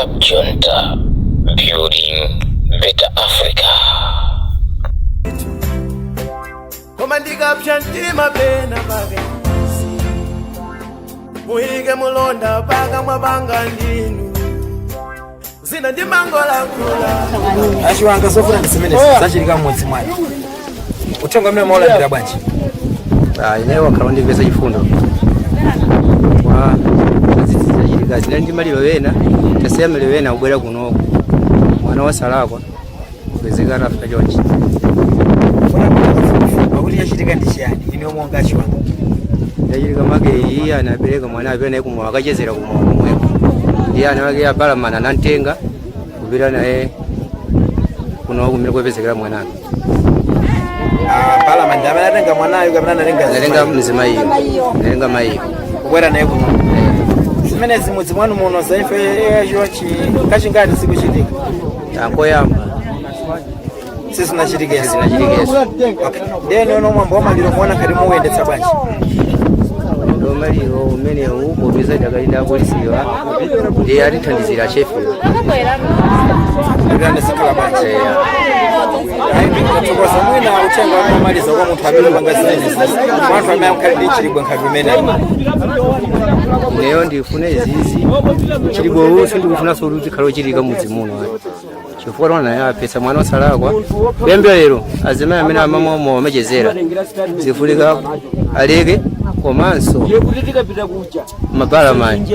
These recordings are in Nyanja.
Cab Junta, building better Africa. Koma ndikapsa mtima pena pake, muyike mulonda pakamwa panga, ndinu zina ndimangolankhula. Achiwanga, zofuna ndi zimene zachitika mmudzi mwanu, uthenga amene maulandira bwanji? Ah, ineyo wakhala ndimvetsa chifundo kwa zachitika. Zinali ndi maliro ena, tasiya maliro ena kubwera kunoko, mwana wasalakwa kupezeka atafa chonchi. Pakuti chachitika ndi chiyani, ine monga achiwanga? Yachitika make iye anapereka mwana apita naye kumwa, akachezera kumwa komweko, ndiye ana wake abalamana anamtenga kupita naye kuno kumene kupezekera mwanake. Palamandi amene atenga mwanayo kapena anatenga? Analenga mzimayiyo, analenga mayiyo. Kubwera naye kuno. Zimene zimudzi mwanu muno zaife yachiwachi kachingati zikuchitika? Ankoyamba. Sizinachitikenso? Sizinachitikenso. Ndiyeni ono mwambo wamaliro muona ngati muyendetsa bwanji? Ndomaliro umenewu, popeza idakalinda apolisiwa, ndiye atithandizira chefiwa. Ndikuyani zikhala bwanji? Tathokoza. Mwina uthenga wamaliza kwa munthu amene panga zimenezi, kwa anthu amene ankhali ndi chilibwe nkhavi imeneyi? Ineyo ndifune izizi, chilibwe usu ndikufunanso kuti uzikhala uchitika mudzi muno ayi, chifukwa tona naye apesa mwana osalakwa. Kuyambira lero, azimayi amene amamwa amachezera zifulika aleke, komanso mabalamani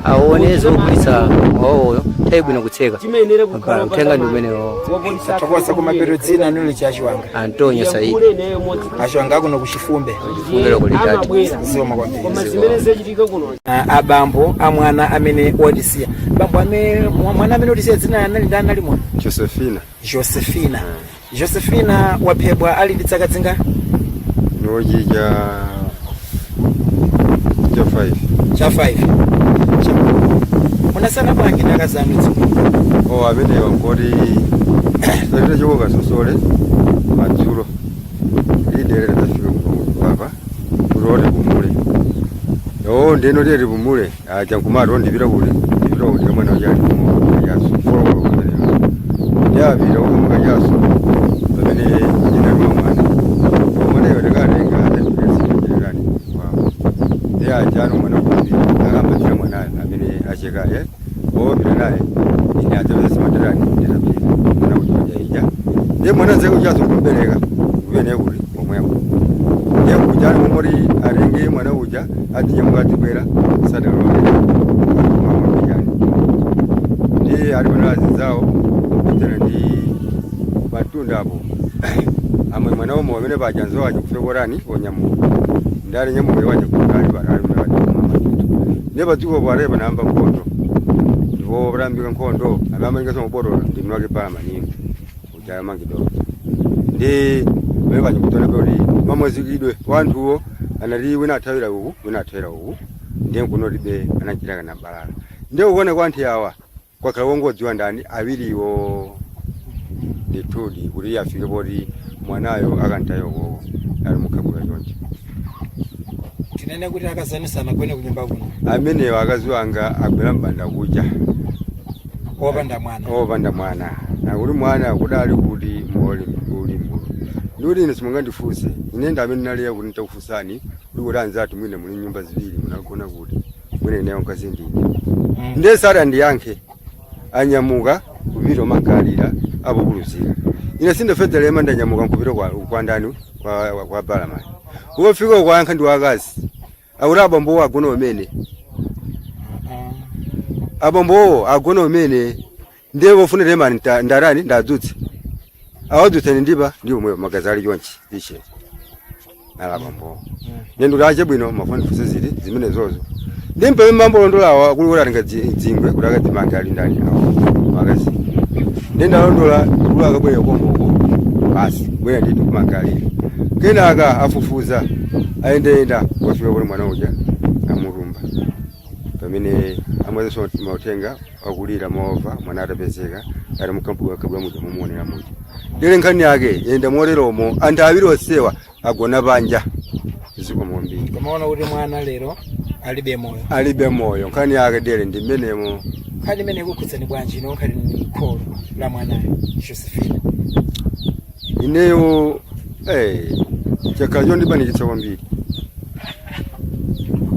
aone zogulitsa wawoyo nthawi bwino kutseka mabala. Mthenga ndi umenewo. Tathokoza. Kumapeto, dzina nili chachiwanga? Antonio Saidi. Achiwanga akuno kuchifumbe? Chifumbero kulitati. Zikomo kwambiri. Abambo amwana amene watisiya, bambo amene mwana amene watisiya, dzina anali ndani, ali mwana? Josephina. Josephina. Josephina waphedwa ali ndi zaka zinga? Nochi cha 5. Cha 5. Munasana bwanji ndi akazi anu dziko? O, amenewa nkoti tatita chokoka sosole madzulo lidelera, tafika papa kuti tipumule. O, ndeno tiye tipumule, aja nkumati ndipita kuti, ndipita kuti kamwana uchali kachaso folokolo pamenewa, ndiyapita kukamuka kachaso pamene ndinatuma mwana, mwanayo ndikatenga atafika kwawo, ndiye ajano mwana kupita akambadzira mwanayo amene achekaye opita naye. Ine adzapeza simatirani, nditapita mwana kuchikoja ija, ndiye mwana nzeke uchaso kumbereka kupene kuti komweko, ndiye kujani momoti atenge mwana uja adzinyamuka adzibwera sadalole mamamijani, ndiye ali pano azinzawo kudzana ndi pamtunda apo amwe mwana omwe amene paja nzo aja kufika korani onyamuka ndali nyamuka waja kutali pano ali mwana waja kumama ndiye padziko pale panayamba nkhondo, ndipo patambika nkhondo amene somubotola ndi mnwake pala manini ujaya mangidolo, ndi pamene paja kutona kuti mamwazikidwe wanthuwo anati wina athawira uku, wina athawira uku, ndiye nkunotibe anachita kana balala. Ndiye kuona kwa anthu awa kwakhala wongodziwa ndani awiriwo ndithudi kuti afike poti mwanayo akantayokoko ali mukhabula choncho. Tinene kuti akazanu sanagone kunyumba kuno? Amenewo akazi wanga agwera mbanda kucha. Opanda mwana? Opanda mwana, nakuti mwana kudali kuti moli uli mulu, ndikuti ine simungandifunse ine ndi amene naliya kuti nditakufunsani kuti kuti anzathu mwine muli nyumba ziwiri munagona kuti mwine ineyo mkazi ndine. Ndiye sadandiyankhe, anyamuka kupita umankalira apo kuluzika. Ine sindafedza lema, ndanyamuka nkupita kwa ndani, kwa balamani. Ukafika kwayankha ndi wakazi akuti abambowo agona umene, abambowo agona umene, ndiye pofuna temani ndarani ndadzutse, awadzutse ndipa ndi omweyo magazi ali chonchi iche ala abambowo. Nendo ache bwino mafuna ndifunse ziti zimene zozo, ndi mpeme mambolondolawa kuli kuti atenga dzingwe kuti akadzimange ali ndani awo akazi, ndi ndalondola kuti akabwera komoko basi bwera ndithu kumangalira. Kenaka afufuza ayendeyenda wafika kuti mwana uja amutumba pamene amwezenso mauthenga akulira moova mwana atapezeka ali mukampu kabwa muja mumuonera muja. Lero nkhani yake yenda moleromo, anthu awiri onsewa agona panja. Zikomo kwambiri. Kumaona kuti mwana lero alibe moyo. Alibe moyo, nkhani yake dere ndi mmenemo. Nkhani imene ikukhudzani bwanji ino nkhani ni kholo la mwanayo Josephine? Ineyo chakhala chondibanikitsa kwambiri,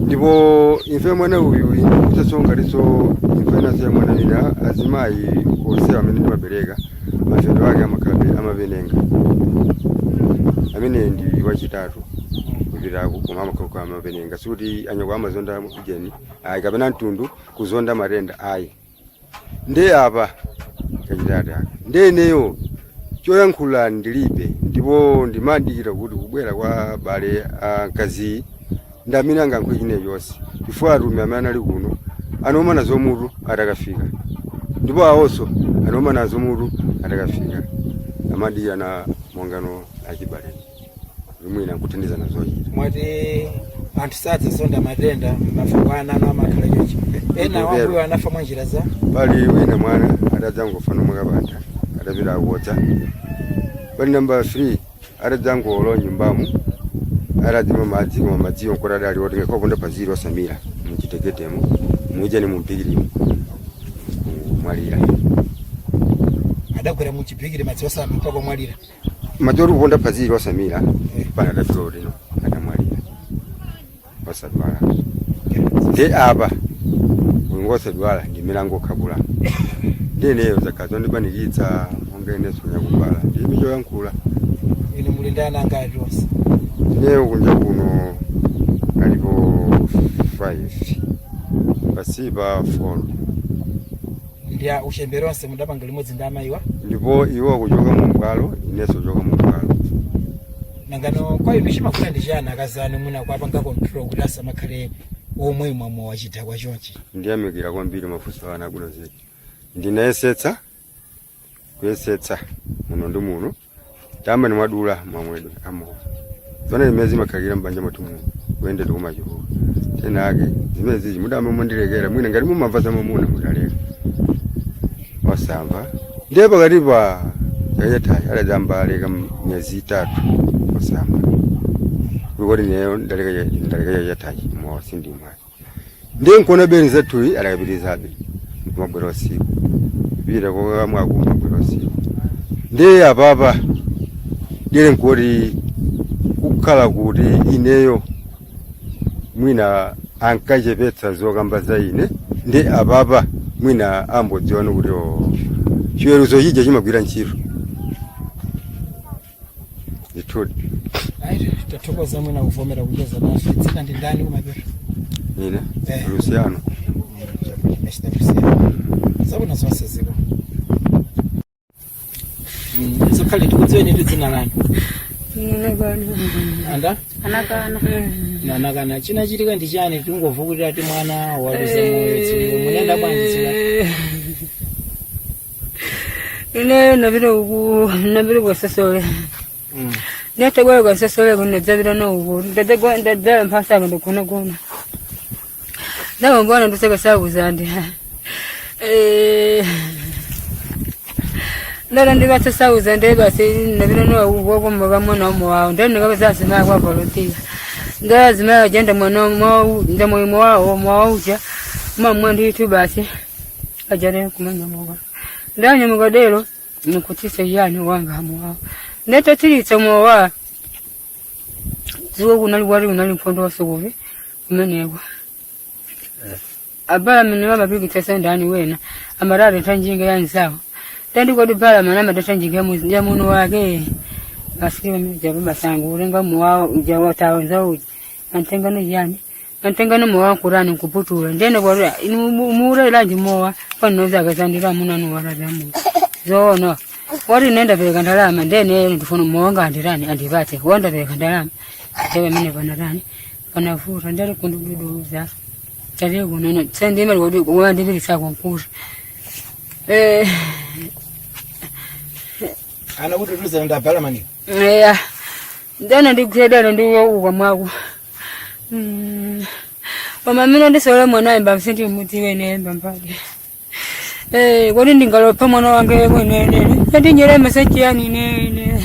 ndipo imfe mwana uyu ikutsatso imfe inaso ya mwana ina. Azimayi onse amene ndimabereka, mafendo ake amakhala amapenenga. Amene ndi wachitatu kupitako, koma amakhala amapenenga. Sikuti anyako amazonda ujeni, ayi, kapena mtundu kuzonda matenda, ayi. Nde apa kachitatu aka, nde ineyo choyankhula ndilibe, ndipo ndimadikira kuti kubwera kwa bale a mkazi ndi amene angayankhule chine chonse, chifukwa atumwi amene anali kuno anaoma nazo mutu atakafika, ndipo awonso anaoma nazo mutu atakafika. Amadikira na mongano achibale mwina nkuthandiza nazochita. Mwati anthu sadzazonda matenda, mafuko ana anu amakhala chonchi, ena Ndikutero. wambuyo anafa mwa njira za Pali wina mwana atadzangofa nomwe kapanda atapita akodza. Pali namba 3 atadzangolowa nyumbamu atadzima madzi, koma madziwo nkoti adali oti ngakhale paziri osamira mchiteketemo mujani mumpikirimo kumwalira. Adagwera muchibhikiri madzi osamba mpaka kumwalira? Madzi oti kuponda paziri osamira pana adafika utino adamwalira osadwala. Nde apa mulungu osadwala ndi milango okhabula. Ndineyo zakhala zondibanikitsa monga ineso nyakubala ndilibe choyankhula. Inu muli ndi ana angati onse? Ineyo kunja kuno alipo 5, pasipa 4. Ndi a uchembere onse mudapanga limodzi ndi amayiwa? Ndipo iwo kuchoka mu mbwalo, inenso kuchoka mu mbwalo. Nangano kwa inu chimafuna ndi chani akazi anu mwina kuapanga control kuti asamakhale omwe mwamwa wachidakwa chonchi? Ndiyamikira kwambiri mafunso ana abwino zedi. Ndinayesetsa kuyesetsa muno ndi muno tamba nimwadula mwamwedwe amowa zona zimene zimakhalira mbanja mwathu muno kuyenda tikumachuluka tena ake zimene zizi mudamba mundilekera mwina ngati mumamva za mwamuna mutaleka osamva. Ndiye pakati pa chaka chathachi adadzamba aleka miyezi 3 osamba, kulikoti neyo ndaleka chaka chathachi mowa sindimwa. Ndiye nkuona beni zathuyi adakapitirizabe nkumabwera usiku, kupita kokamwako kumabwera usiku. Ndiye apapa dere nkuti kukhala kuti ineyo mwina ankachepetsa zokamba za ine. Ndi apapa mwina ambodziwana kuti chiweruzo chija chimagwira ntchito ndithudi. Ayi, tathokoza mwina kuvomera kucheza nafe. Dzina ndi ndani kumapeto? Ine? Eh. Luciano. Zabwino zonse ziko zikhale. Tikudziweni ndi dzina lanu. Anakana. Anda? Anakana. Nanakana, chinachitika ndi chani? Tingomva kuti ati mwana waluza moyo dzulo. Munenda bwanji dzulo? Ine napita uku, napita kwasasole. Ndatagwala kwasasole kuno, ndadzapita nouku, ndadzala mphasaka, ndagona ndangogona, ndoseka sauzandi ndala ndivatsa sauzandi basi. Napita nouku wakomboka mwana wamo wawo, ndandikapeza azimaya kwa volontiya, ndazimaya jenda mwana ndamoyo wawo mwauja mamwe nditu basi ajale kumanyamuka, ndanyamuka dero nikutisa yani wanga hamu wawo ndetatiritsa mowa zuwo kunali wali kunali nkhondo wasukuvi kumenekwa abala mene vamapikitsa ndani wena amarare tanjinga ya nzawo tandi bala mana amadata njinga ya muno wake basi java basangu ulenga muwa jawa tawo nzawo antenga no yani antenga no mowa kurani nkuputura ndene kwa mura ilanji mowa panoza kazandira munanu waradamu zono wari nenda pereka ndalama ndene ndifuna mowa ngandirani andipatse wanda pereka ndalama tebe mene panarani panavuta ndali kundududuza tali kunono sendime kodi wandipirisa konkuri Ana kuti tuza ndabhala maniwo? Eya, ndana ndikusedana ndiwauka mwako. Koma mina ndisola mwana imba msindi mudziwe nemba mbali. Eh, kodi ndingalopa mwana wange mwenene andinyere masachiyani nene?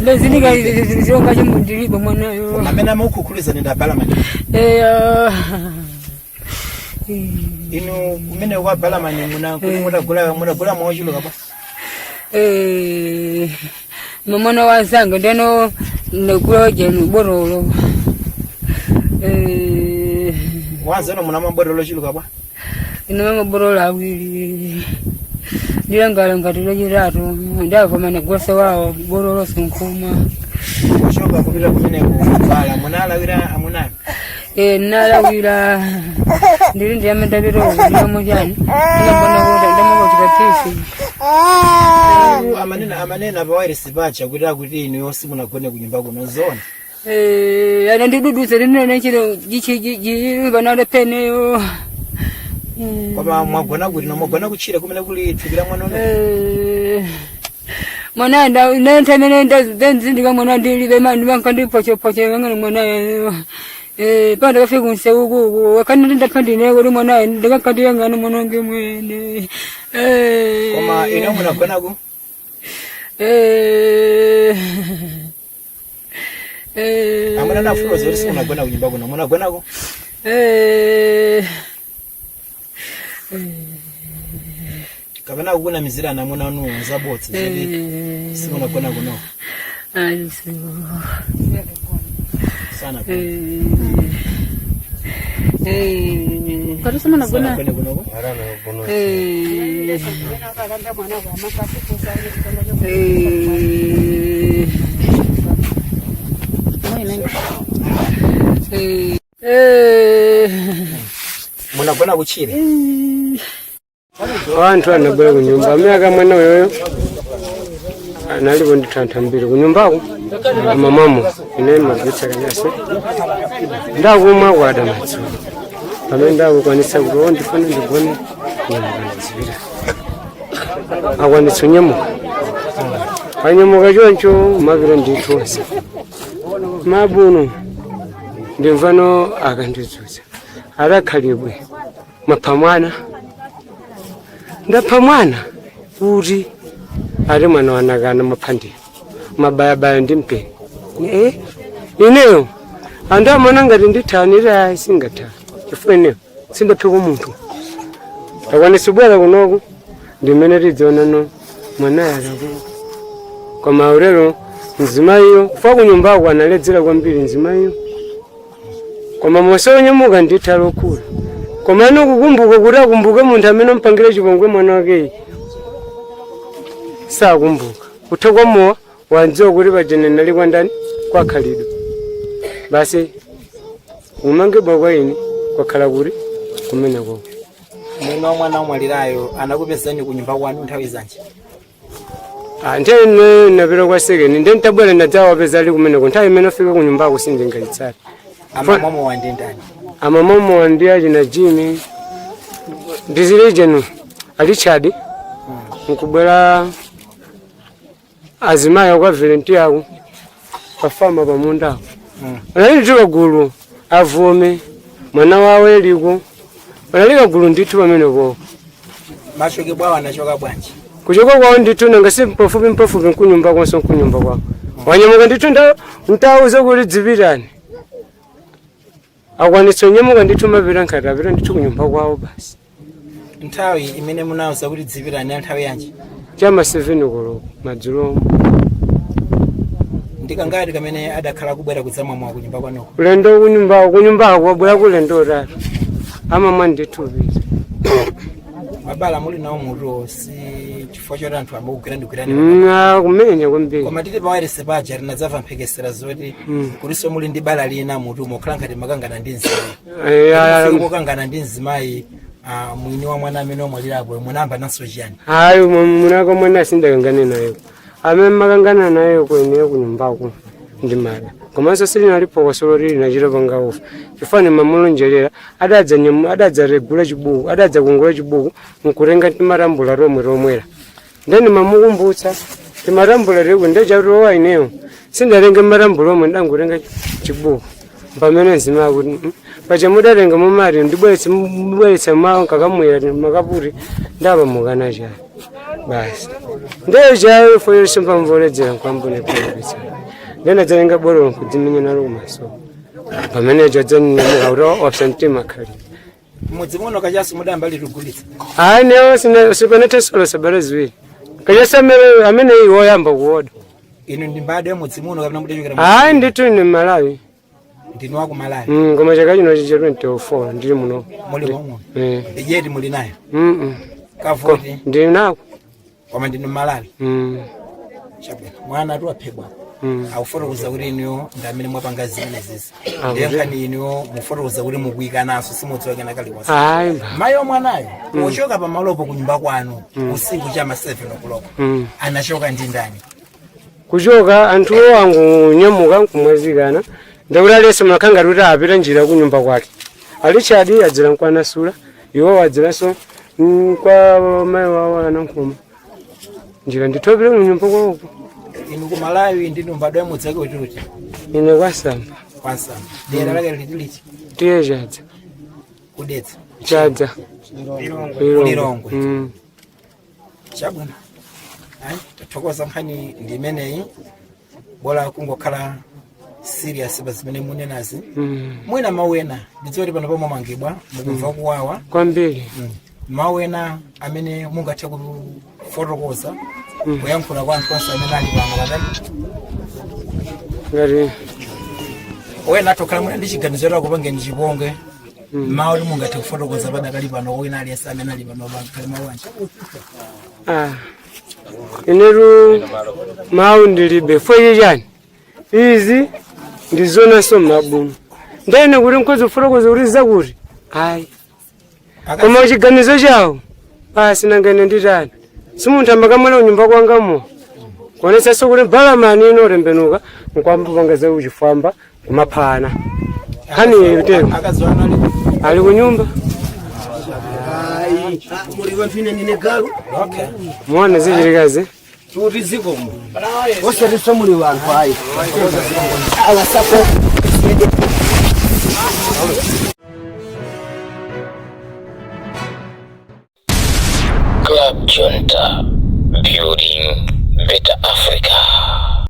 Ndazindika zilonga chimundilibo mwanayo. Amene amakukhulizani ndabhala maniwo? Eya. Inu kumene kwa Balamani muna kuti mutagula mochuluka pa? Eh, mwana wazanga ndeno nekula jenu borolo. Eh, Wanzano muna mabotolo ochuluka pa? Ino maborolo awiri. Ndilangala ngati lachitatu ndavoma negwasa wawo borolo sinkhuma. Kuchoka kupita kumene kubala munalawira amunani? Eh, nalawira ndili ndiyame ndapita ndiyamo chani ndamona kuti ndamakotikatisi. Amanena pa wireless pacha kuti akuti inu simunagone kunyumba kuno, zona? Eh, ana ndidudutse linene chiro jibanale peneyo. Koma mwagona kuti no mwagona kutchire kumene kuli thupi la mwana uno? Eh, mwana ndentemene ndenzindika mwana ndilibe mani bankandipochepoche ngani mwana. Eh, panda kafika kunsewukuku wakanindi ndapandine kuti mwana ndikakandiyangani mwana mwene. Eh. Koma inu munagonako? Eh. Eh. Amuna nafulo zoti simunagona kunyumba kuno, munagonako? Eh. Kapena kukunamizirana amuna anuwo zabodza zoti simunagona kuno? Ayi, Sana. Eh. Eh. Sanagone kunoko. Eh. Eh. Eh. Eh. Munagona kutchire? Anthu anabwera kunyumba amene mwana uyoyo analiko ndithu ambiri kunyumbako amamamo ine magwetsa kanyasi ndakumwa kwada madzulo pamene ndakukwanitsa kuti o ndifune ndigone nyamuka ndizipita akwanitsa unyamuka anyamuka choncho mapita ndithu onse mabuno ndimvano akandidzutsa adakhalibwe mwapha mwana ndapha mwana kuti ati mwana wanakana mwapha mabayabaya ndi mpeni eh ineyo anthu amaona ngati ndithani iti ayi singathani chifukwa ineyo sindapheko munthu akwanisa kubwera kunoku ndimene tidzionano mwanayo akaku koma ulero mzimayiyo kufa kunyumbako analedzera kwambiri mzimayiyo koma mose onyamuka ndithu alokula koma ano kukumbuka kuti akumbuke munthu amene ampangire chipongwe mwana wakeyi sakumbuka kutha kwamowa wandziwa kuti pajene nali kwa ndani kwakhalidwe basi kumangidwa kwa ine kwakhala kuti kumeneko. Mwini wa mwana wamwalirayo anakupezani kunyumba kwanu nthawi zanji? Ah, nthawi ine napita kwa sekeni ndi ntabwera ndadzawapeza ali kumeneko nthawi imene afika kunyumbako sindingayitsata. Amamwamowa ndi ndani? Amamomo ndi achina Jimmy ndizilejenu a Richard nkubwera azimayi akwa Valentiyako pafama pamundako anali ndithu kagulu avume mwana wawo eliko anali kagulu ndithu pamenepo. Machoke bwawo anachoka bwanji? Kuchoka kwawo ndithu nanga si mpafupi mpafupi nkunyumba konso nkunyumba kwawo wanyamuka ndithu ntauza kuti dzipitani akwanitsa unyamuka ndithu mapita nkhati apita ndithu kunyumba kwawo basi. Nthawi imene munauza kuti dzipitani ya nthawi yanji? Chama 7 koloko madzulo. Ndikangati kamene adakhala kubwera kudzamwamwa kunyumba kwanuko? Ulendo kunyumbako kunyumbako wabwera kulendo utatu amamwa ndithu pita. Mabala muli nawo mutuwo si chifukwa choti anthu ambakugwira ndigwirani? Kumenya kwambiri. Koma tili pawayilesi paja tinadzamva mphekesera zoti kulinso muli ndi bala lina mutu mokhala ngati makangana ndi mzimayi. Eh, Kokangana ndi mzimayi, mwini wa mwana amene wamwalirapo munamba nanso chiyani? Hayi, munako mwana asindakangane nayo amene makangana nayo kweneyo kunyumbako ndi mada komanso silinali phokoso loti linachita panga ufa chifukwa mamulonjerera adadza nyamu adadza regula chibuku adadza kungula chibuku nkutenga timatambula tomwe tomwera ndeni mamukumbutsa timatambula teku ndechatowa ineyo sindatenge matambula omwe ndangutenga chibuku pamene nzima kuti paja mudatenga mumati ndibweretse mubweretse mawo nkakamwera makaputi ndapamukana chani basi ndeyo chayo foyo simpamvoledzera nkwambune kuipitsa ndena dzatenga botolo nkudzimenya nalo kumaso pamene chadzanyamuka kuti wapsa mtima khalidwe. Mudzi muno kachasu mudayamba liti kugulitsa? Ayi, newo sipanathe sabata 2 kachasu amene woyamba kuoda. Inu ndi mbadwa ya mudzi muno kapena mudachokera Ayi ndithu, ine Malawi. Ndinu wa ku Malawi? Koma chaka chino cha 24 ndili muno. Muli momwe? Eh. Ijeti muli nayo? Mm. Kavoti? Ndili nako. Koma ndinu Malawi? Mm. Chabwino, mwana atu aphedwa. Akufotokoza kuti inuyo ndi amene mwapanga zimenezezi. Ah, Ndiye kuti- nkhani inuyo mufotokoza kuti mukuyikanaso, simudziwa kena kaliwonse. Ayi mba. Mayi omwanayo pochoka pamalopo kunyumba kwanu usiku chama 7 o'clock anachoka ndi ndani? Kuchoka anthuwo angunyamuka nkumwazikana, ndakuti alese makhanga kuti apita njira kunyumba kwake. A Richard adzera nkwanasula, iwo adziranso kwa mayi wawo anankhuma njira ndithopita kunyumba kwawoko. Inu ku Malawi ndinu mbadwa ya mudzi wake utiuti? Ine kwasamba. Kwasamba, dera lake litiliti? Tiye Chadza. Kudetsa? Chadza. Lilongwe. Mm. Chabwino, ayi, tathokoza. Nkhani ndi imeneyi, bola kungokhala serious pa zimene munenazi. Mwina mawu ena, ndidziwa kuti pano pomwe mukumva kuwawa. Kwambiri. Mawu ena amene mungathe kufotokoza, kuyankhula kwa anthu onse amene ali pano patali? Ngati Wena atokhala mwina ndi chiganizo cha kupangeni chipongwe, mawu oti mungathe kufotokoza padakali pano wina aliyense amene ali pano pakhale mawu anji? Ah. Inetu mawu ndilibe foyi chani, izi ndizonanso mabunu ndene kuti nkhozi kufotokoza kuti zakuti ayi, koma chiganizo chawo basi nangene nditani, si munthu amakamwera kunyumba kwangamo kuonetsanso kuti balamani ino tembenuka nkwamba za uchifwamba kumaphana nkhani itero. Akazi wanu ali? Ali kunyumba. Muli wanthu, ine ndine galu. Okay. Muone zichitikazi. Tuti zikomo, osati muli wanthu ayi awasako. Club Junta, building better Africa.